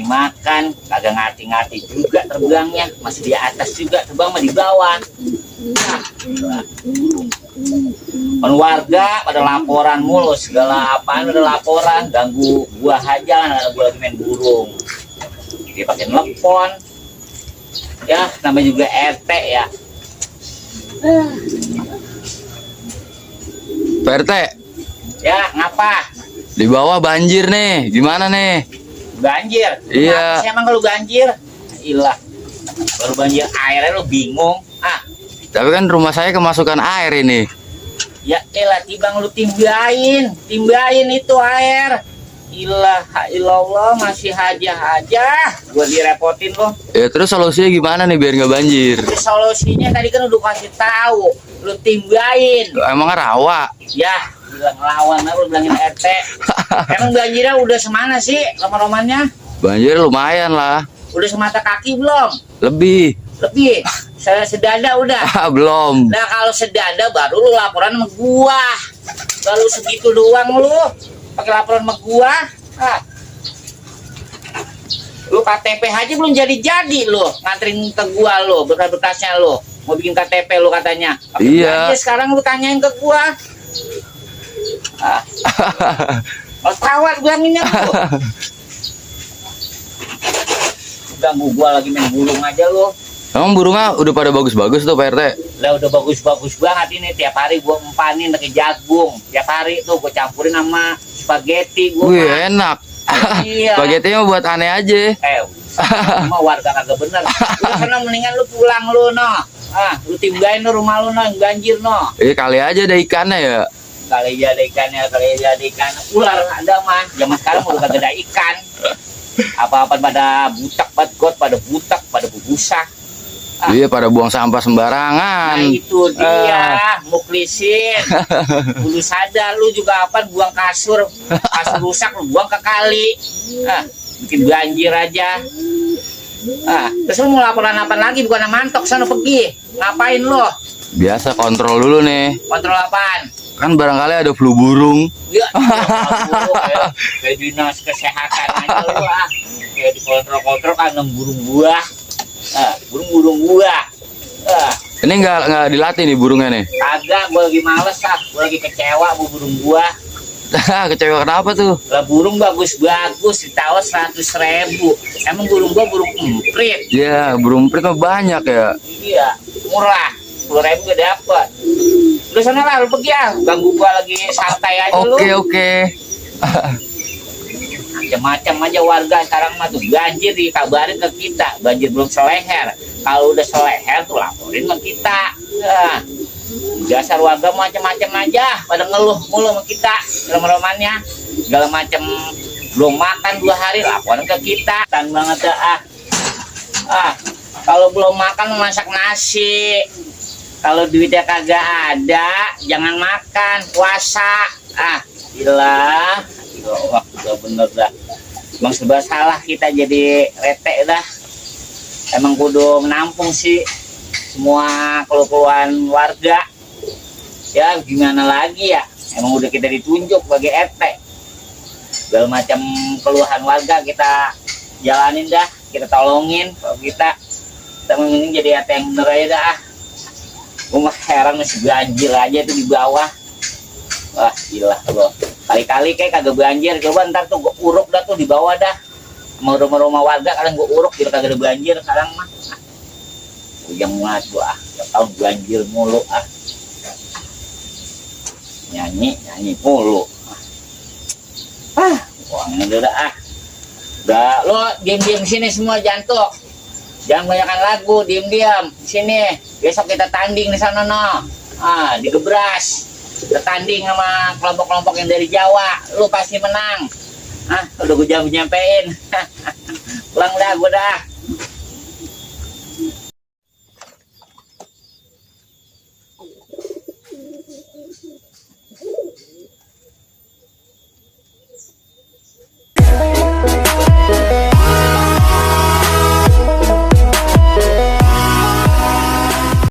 dikasih makan, kagak ngerti-ngerti juga terbangnya, masih di atas juga, terbang mah di bawah. Nah, kan warga pada laporan mulu, segala apaan ada laporan, ganggu gua aja, karena gua lagi main burung. Dia pakai telepon, ya namanya juga RT ya. Pak RT, Ya ngapa? di bawah banjir nih, gimana nih? Banjir? Iya. Kenapa sih emang kalau banjir? Ilah, kalau banjir airnya lu bingung. Tapi kan rumah saya kemasukan air ini. Ya elah, tibang lu timbain itu air. Ilah, ilallah, masih aja gua direpotin lo. Ya terus solusinya gimana nih biar nggak banjir? Solusinya tadi kan udah kasih tahu, lu timbain. Emang rawa? Ya, bilang lawan lu bilangin RT. Emang banjirnya udah semana sih lama-lamanya? Banjir lumayan lah. Udah semata kaki belum? Lebih. Lebih. Saya sedada udah. Belum. Nah kalau sedada baru lu laporan sama gua. Baru segitu doang lu pakai laporan sama gua. Lu KTP aja belum jadi lu nganterin ke gua lu berkas-berkasnya lu mau bikin KTP lu katanya. Iya. Aja sekarang lu tanyain ke gua. Tawar bilanginnya lu. Ganggu gua lagi main burung aja lu. Emang burungnya udah pada bagus-bagus tuh Pak RT? Lah udah bagus-bagus banget ini, tiap hari gua empanin pakai jagung. Tiap hari tuh gua campurin sama spaghetti gua. Wih, enak. Iya. Spaghetti mah buat aneh aja. Semua warga kagak bener. Lu sana mendingan lu pulang lu no. Lu timbain lu rumah lu no, yang banjir no. Kali aja ada ikannya ya. Kali aja ada ikan. Ular ada mah. Zaman sekarang udah kagak ada ikan. Apa-apa pada butak banget, pada butak, pada bubusak. Iya, pada buang sampah sembarangan. Nah itu dia, muklisin. Lu sadar lu juga apa buang kasur rusak lu buang ke kali. Bikin banjir aja. Terus lu mau laporan apa lagi? Bukan mantok sana pergi. Ngapain lu? Biasa kontrol dulu nih. Kontrol apaan? Kan barangkali ada flu burung. Ya, kayak dinas kesehatan aja lu kayak dikontrol-kontrol kan burung buah. Burung buah. Ini nggak dilatih nih burungnya nih. Kagak, gua lagi males gua lagi kecewa sama burung buah. Kecewa kenapa tuh? Lah burung bagus-bagus ditawar 100.000. Emang burung gua burung emprit. Ya, burung emprit mah banyak ya. Iya, murah. 10.000 gak dapet. Udah sana lah, lu pergi ya. Ganggu gua lagi santai aja lu. Oke. Macam-macam aja warga sekarang mah tuh banjir dikabarin ke kita. Banjir belum seleher. Kalau udah seleher tuh laporin ke kita. Dasar warga macam-macam aja pada ngeluh mulu sama kita roman-romannya segala macam, belum makan 2 hari laporan ke kita. Tan banget kalau belum makan masak nasi, kalau duitnya kagak ada jangan makan puasa. Gila udah bener dah, emang serba salah kita jadi rete dah. Emang kudu menampung sih semua keluhan warga. Ya gimana lagi ya, emang udah kita ditunjuk sebagai RT, segala macam keluhan warga kita jalanin dah, kita tolongin. Kalau kita mending jadi RT yang bener aja dah. Gua mah heran masih banjir aja tuh di bawah. Wah gila loh, kali-kali kayak kagak banjir, coba ntar tuh gua uruk dah tuh di bawah dah sama rumah-rumah warga. Kadang gua uruk biar kagak ada banjir sekarang mah. Ujang muat gua tiap tahun banjir mulu nyanyi mulu. Uangnya udah udah lo diam-diam sini semua, jangan banyakkan lagu, diam-diam sini. Besok kita tanding di sana no. Digebras, kita tanding sama kelompok-kelompok yang dari Jawa, lu pasti menang. Udah gue nyampein. Pulang dah gue dah.